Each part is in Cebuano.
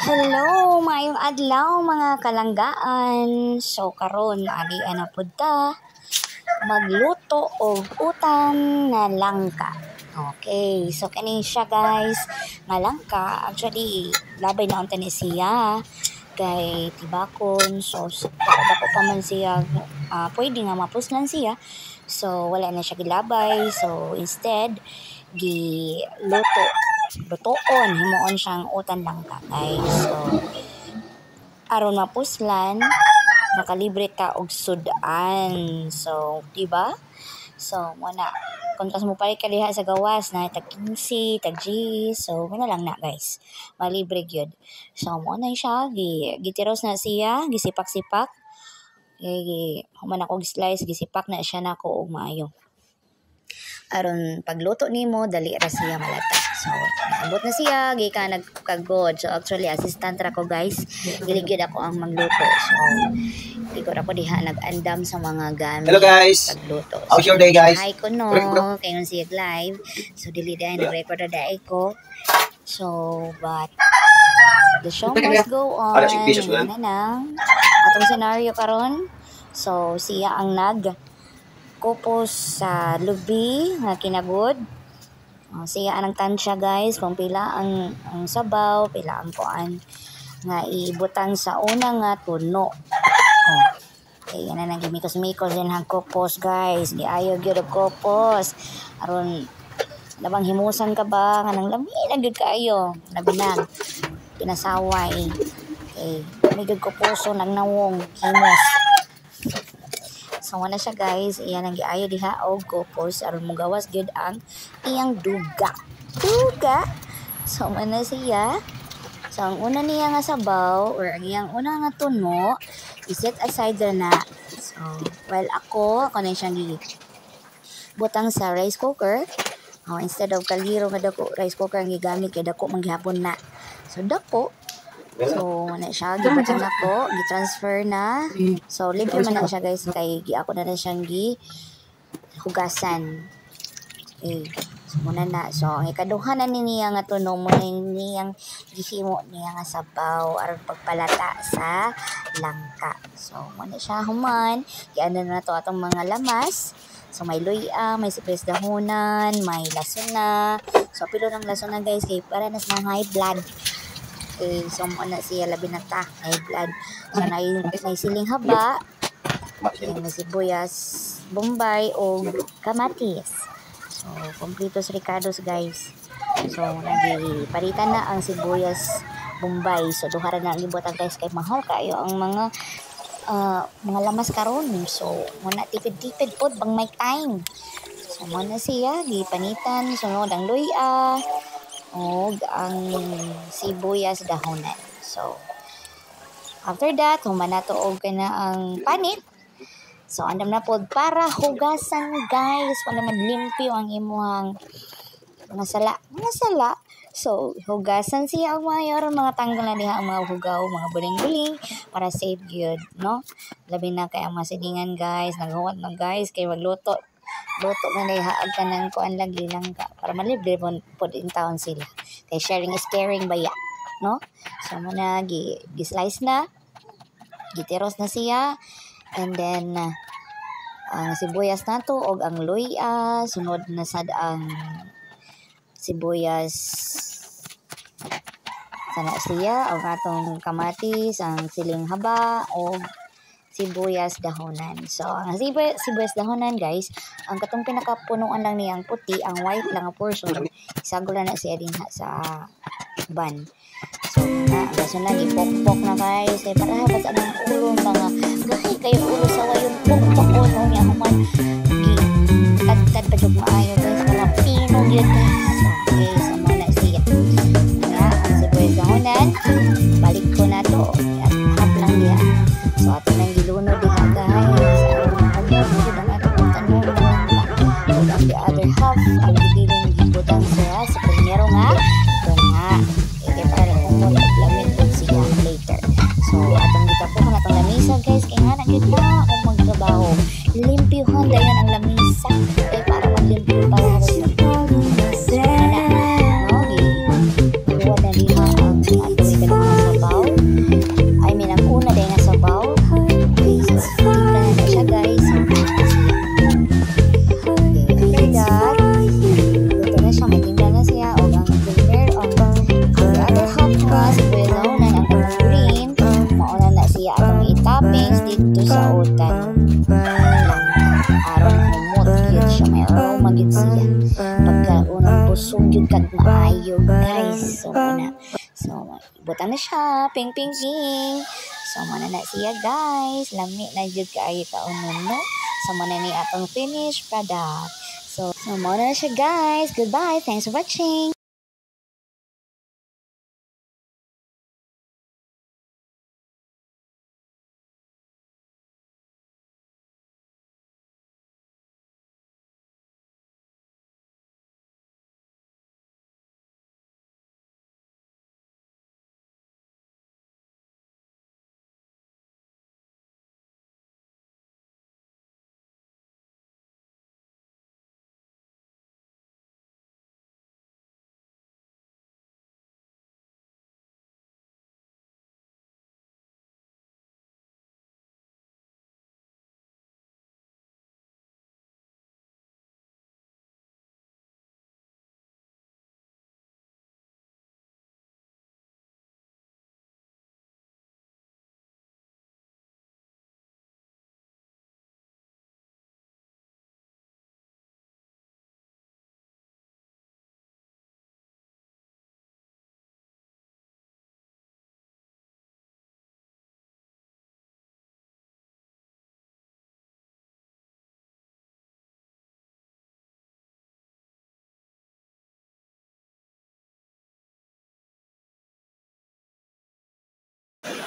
Hello, maayong adlaw, mga kalanggaan. So karon ari na pud ta magluto og utan nga langka. Okay, so kani siya, guys, nga langka, actually labay na unta ni siya kay tibakon, so dako pa man siya, pwede nga mapuslan siya. So wala na siya gilabay. So instead giluto lutoon, himuon siyang utan langka, guys. So aron mapuslan, makalibre ta og sud-an. So, di ba? So, mo na kung tas mo palit ka diha sa gawas na tag 15, tag 10, so mo na lang na, guys. Malibre gyud. So, mo na siya gi gitiros na siya, gisipak-sipak. Kay gi human ako slice, gisipak na siya nako og maayo. Aron pagluto nimo, dali ra siya malata. So, naabot na siya gikan nagkagod. So actually assistant ra ko, guys. Dili gyud ako ang magluto. So igor ako diha nag-andam sa mga gamit Hello, guys. Pagluto. How's your day, guys? Hi ko no, kay siya live. So dili dahil nag-record na dai ko. So but the show must go on. Ala, sige, pesos Ano nang atong scenario karon. So siya ang nag kupos sa lubi nga kinagod. Oh, siya ang nagtansya, guys, kung pila ang sabaw, pila ang kuan nga ibutang sa una nga tuno. Oh. Kaya na nang gimikos-mikos din ang kupos, guys. Giayo gyud og kupos. Aron labang himusan ka ba nga nang lami lang gyud kaayo. Labi na pinasaway. Okay, may gyud kuposo nagnawong himos. So wala siya, guys, iyan ang giayo diha og kupos aron mogawas gyud ang iyang duga. Duga. So man na siya. So ang una niya nga sabaw or ang iyang una nga tuno, i-set aside na na. So while ako, ako na siyang gi butang sa rice cooker. Oh, instead of kaldero nga dako, rice cooker ang gigamit kay dako man gihapon na. So dako. So na siya gibutang nako, gi-transfer na. So limpyo man na siya, guys, kay gi ako na siyang gi hugasan. Eh, so muna na. So ang ikaduha na ni niya nga tuno mo na niyang gihimo niya nga sabaw aron pagpalata sa langka. So muna siya human, giano na to atong mga lamas. So may luya, may sibuyas dahonan, may lasuna. So pilo ng lasuna, guys, kay para na sa mga high blood. Okay, so mo na siya labi na ta, high blood. So nay siling haba, may sibuyas bombay o kamatis. So kompleto sa rekados, guys. So nagipalitan na ang sibuyas bombay. So duha ra na ang gibutang, guys, kay mahal kayo ang mga lamas karon. So muna tipid-tipid pod bang may time. So mo na siya gipanitan sunod ang luya ug ang sibuyas dahonan. So after that, human na to og kana ang panit. So andam na pod para hugasan, guys, para maglimpyo ang imuhang mga sala. Mga sala. So hugasan siya og maayo aron mga tanggal na diha ang mga hugaw, mga buling-buling para safe gyud, no? Labi na kay ang mga silingan, guys, naghuwat na, guys, kay magluto luto man diha ag kanang kuan lagi lang ka para malibre pod in town sila. Kay sharing is caring baya, no? So mo na gi, gi-slice na, gitiros na siya, and then ang sibuyas nato og ang luya, sunod na sad ang sibuyas sana siya og atong kamatis, ang siling haba og sibuyas dahonan. So ang sibuyas dahonan, guys, ang katong pinakapunuan lang niya ang puti, ang white lang ang portion, isagol na siya dinha sa ban. So na, so na gipokpok na, guys, kay para ba sa ang ulo mga gahi kayo ulo sa wayon pokpok ko no niya human gi tadtad pa jud maayo, guys, wala pino gyud, guys. So, okay, so mo na siya. Nga ang sibuyas dahonan, balik ko na to. At half lang diha. So ato nang gilunod diha, guys. Aron mahumot jud ang atong tanom nga langka. Ug ang the other half ang gibilin gibutang siya sa primero nga tunga. Kay para humot ug lamig pud siya later. So atong gitapukan atong lamisa, guys, kay nga na gyud na akong magtrabaho. Limpyuhan dayon ang lamisa kay para maglimpyo pa so na no gi kuha na diha ang atong ikaduhang sabaw. sibuyas dahonan, ang katong green, mauna na siya atong i-toppings dito sa utan. Langka aron humot gyud siya, may aroma gyud siya. Pagka unang busog gyud kag maayo, guys. So na, so butang na siya, ping ping ping. So mao na na siya, guys, lami na gyud kaayo kaunon, no? So mao na ni atong finished product. So mao na siya, guys. Goodbye, thanks for watching.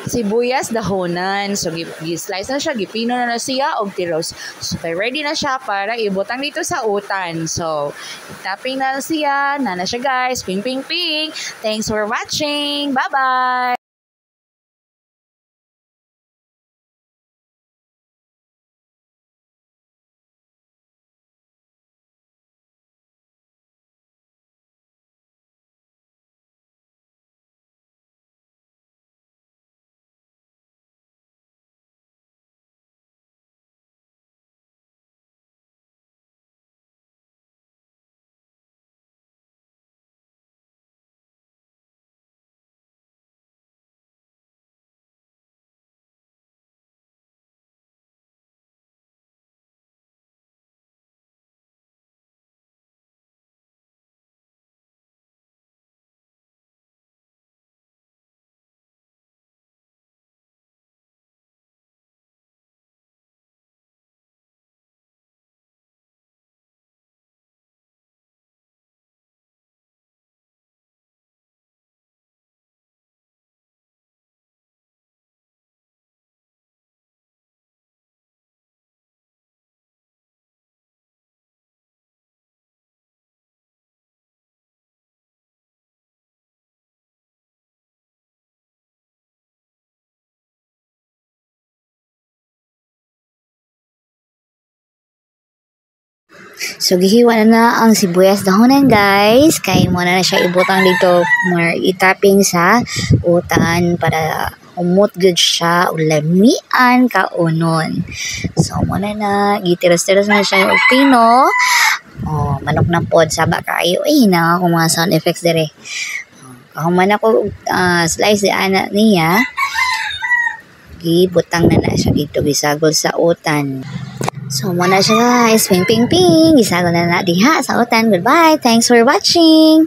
Sibuyas dahonan. So gi-slice na siya, gipino na na siya og tiros. So kay ready na siya para ibutang dito sa utan. So topping na siya, na na siya, guys. Ping ping ping. Thanks for watching. Bye-bye. So gihiwa na na ang sibuyas dahonan, guys, kay mo na na siya ibutang dito more i-topping sa utan para humot gyud siya ug lamian kaunon. So mo na na gitiros-tiros na siya og pino. Oh, manok na pod, saba kaayo eh na akong mga sound effects dire. Kahuman ako slice di ana niya, gibutang na na siya dito, gisagol sa utan. So, mo na siya, guys. Ping, ping, ping. Gisagol na na diha sa utan. Goodbye. Thanks for watching.